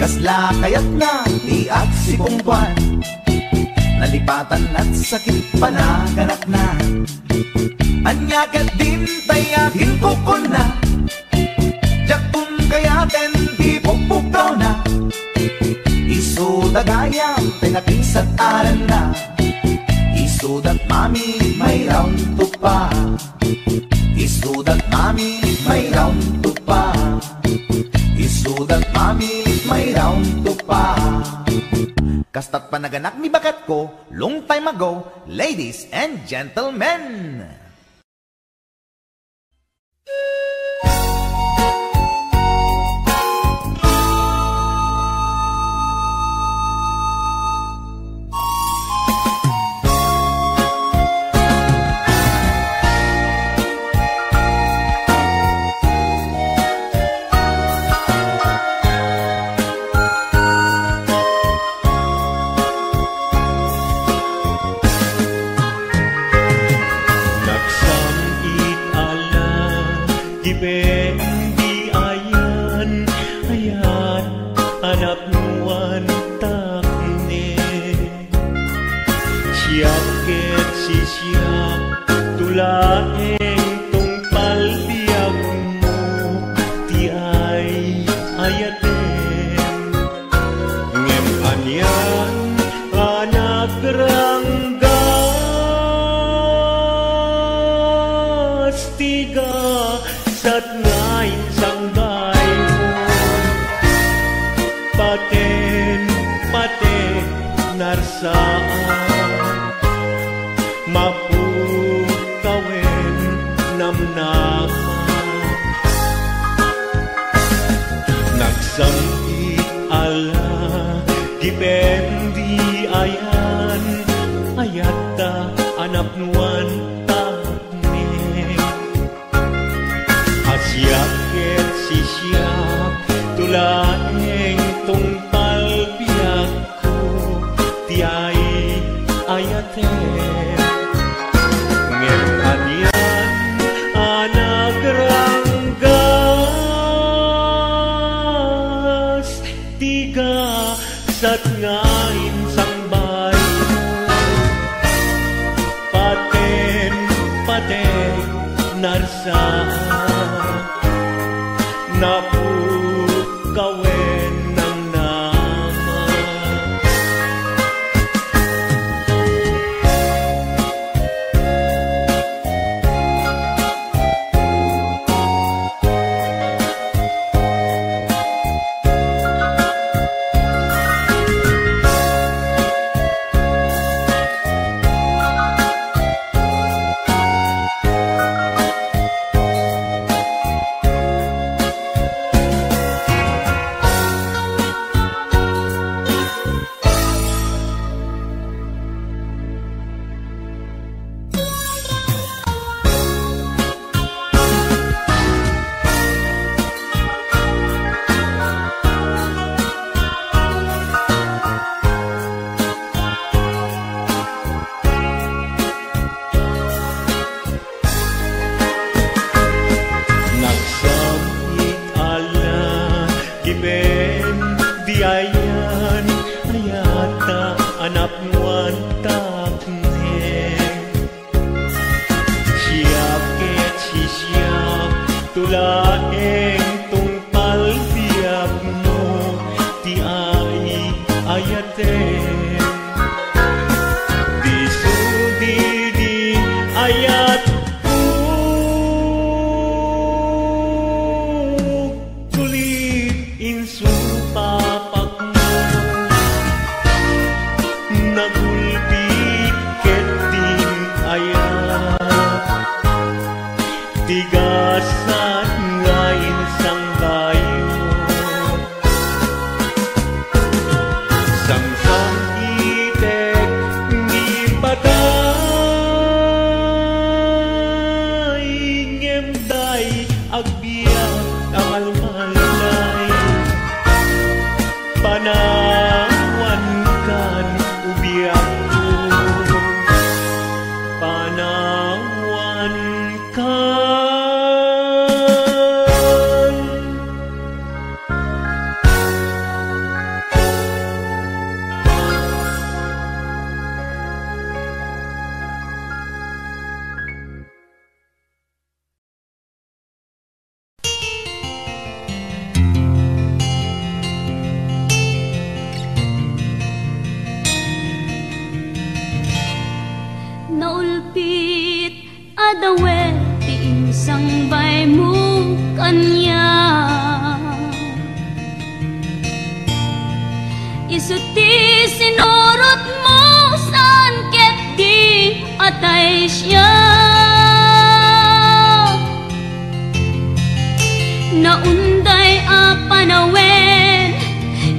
Kasla kayatna ti agsipungtoan. Nalipatan at sakit panaganakna. Ania ket dintay a ginkukuna. Diak pon kayaten ti pupugtawna. Isuda gayam ti nakingsat aranna. Isuda mami may round two pa. Isuda mami may round two pa. Isuda mami may round two pa. Kasta't panaganakmi baketko, long time ago, ladies and gentlemen. Nagsam-it a la, gipen di ayan, ayat a napnuan takne. Siak ket sisiak, tulaeng tungpal biagmo ti ay-ayatem. Ngem anian a nagranggas ti gasat nga insangbaymo. Paten, paten, narsaan, mapukawen namnama. Nagsam-it a la, gipen di ayan, ayatta a napnuan takne. A siak ket sisiak, tulaeng tungpal biagko ti ay-ayatem. Ngem anian a nagranggas ti gasat nga insangbaymo. Paten, paten, narsaan, napukawen namnama. Naulpit a dawet ti insangbaymo kaniak. Isu ti sinurotmo saan ket di atay siak. Naunday a panawen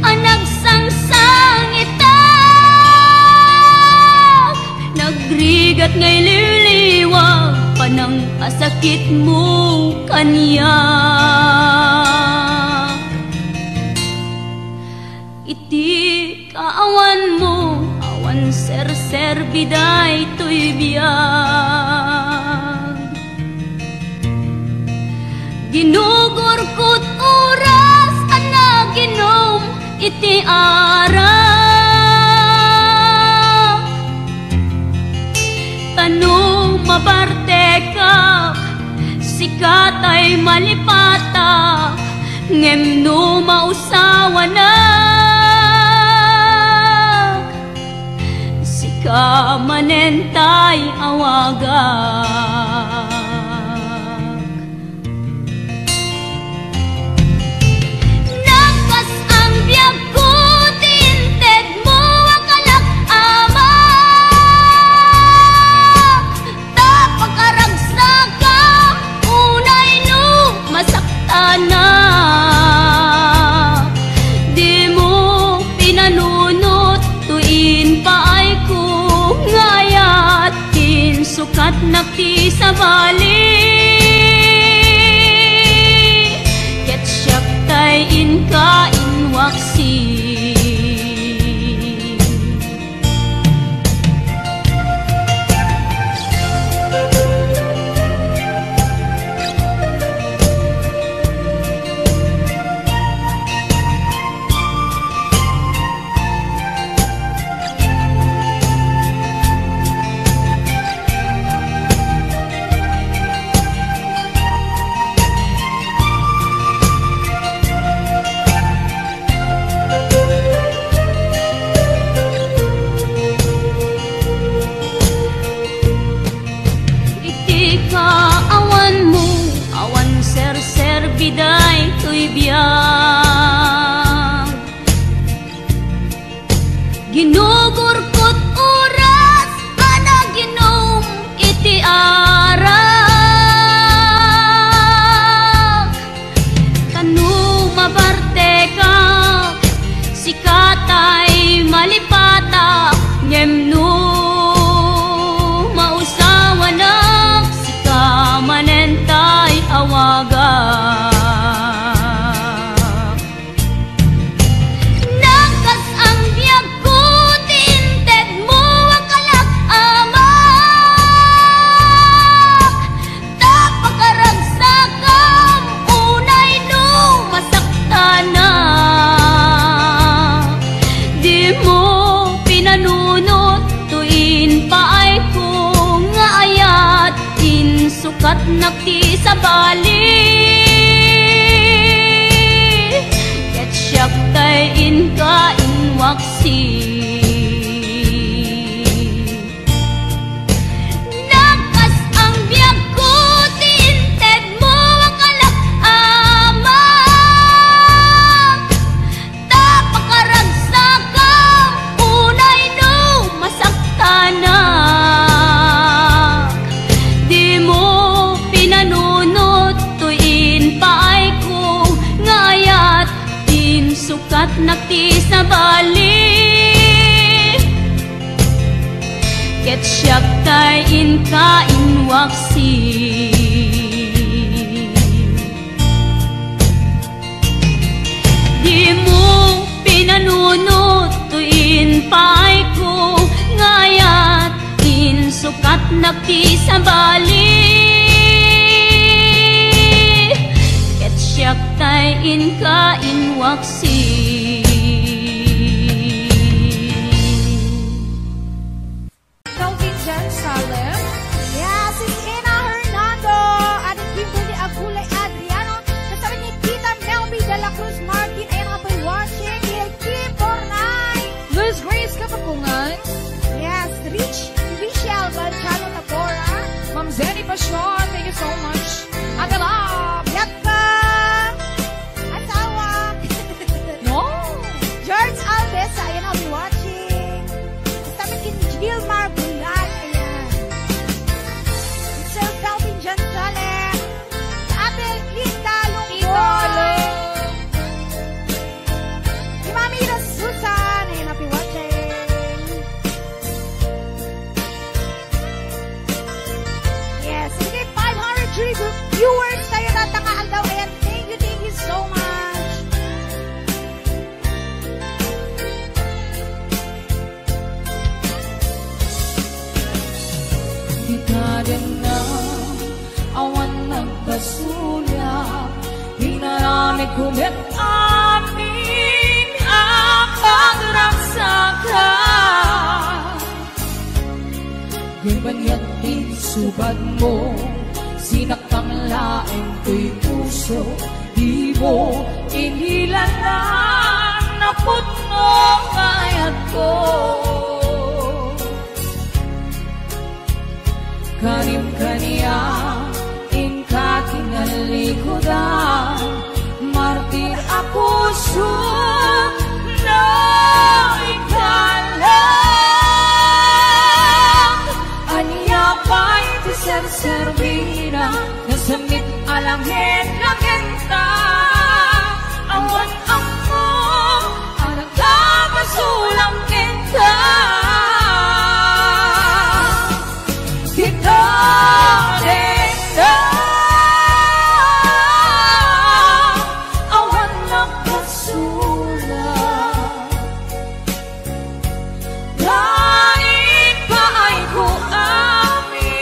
a nagsangsangitak, nagrigat nga iliwliwag panangkasakitmo kaniak. Iti kaawanmo, awan serserbi daytoy biag. Ginugurkot oras a naginom iti arak. Ta no mabartekak, sika tay malipatak, ngem no mausawanak, sika manen tay awagak. Nagkas-ang biagko ti intedmo a kalak, Ama. Ta pakaragsakam unay no masaktanak. Dimo pinanunot toy impaayko nga ayat, insukatnak ti sabali, ket siak tay inka inwaksi. Iti kaawanmo, awan serserbi daytoy biag. Ginugurkot oras a naginom iti arak. Ta no mabartekak, sika tay malipatak, ngem no mausawanak, sika manen tay awagak. Nagkas-ang biagko ti intedmo a kalak, Ama. Ta pakaragsakam unay no masaktanak. Dimo pinanunot toy impaayko nga ayat, insukatnak ti sabali, ket siak tay inka inwaksi. Nagkas-ang biagko ti intedmo a kalak, Ama. Ta pakaragsakam unay no masaktanak. Dimo pinanunot toy impaayko nga ayat, insukatnak ti sabali, ket siak tay inka inwaksi. Dimo pinanunot toy impaayko nga ayat, insukatnak ti sabali, ket siak tay inka inwaksi. Kelvin Jan Salem. Yes, it's Ina Hernando and Kimberly Agulay Adriano. Kasama ni Tita Melby de la Cruz Martin. Ayan nga pa'y watching. Ni Kim Bornay. Luz Grace Kapapungan. Yes, Rich Michelle Balchan. viewers tayo data nga aldaw. Ayan, thank you, thank you so much. Di ka din na awan nagpasula, inaramid ko met amin a pagragsaka. Ngem aniat insubad mo, sinaktan laeng toy puso, di mo inilanan napudno nga ayatko. Kanim kaniak, inka kinalikudan, martir a puso, no ikalag. Ania pay ti serserbina, nasammit a langit-langenta, awan ammo a nagapasulang kenka. Dita denda, awan nagpasula. Lain pa ay ko amin.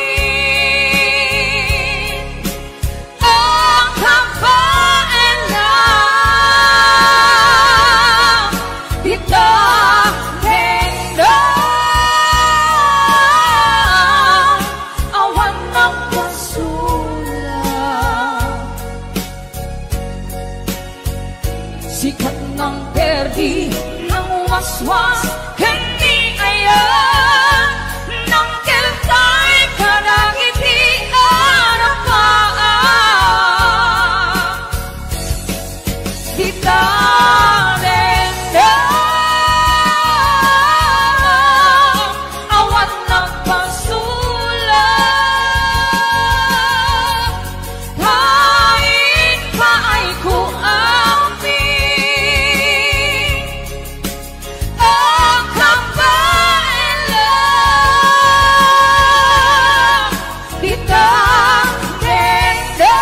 Ang kabaelan, dita denda, awan nagpasula. Sikat nang perdi, nang waswas, ken ni ayan, nang keltay kadagiti arapaan. Dita denda, awan nagpasula. Kain paay ko amin. Ang kabaelan, dita denda,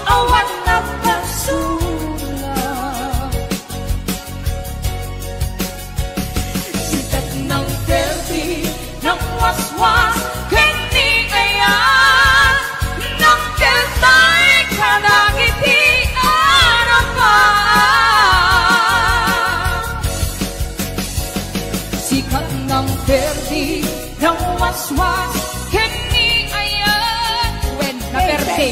awan nagpasula. Sikat nang perdi, nang waswas, ken ni ayan, nang keltay kadagiti arapaan. Sikat nang perdi, nang waswas, ken ni ayan. Wen, naperdi.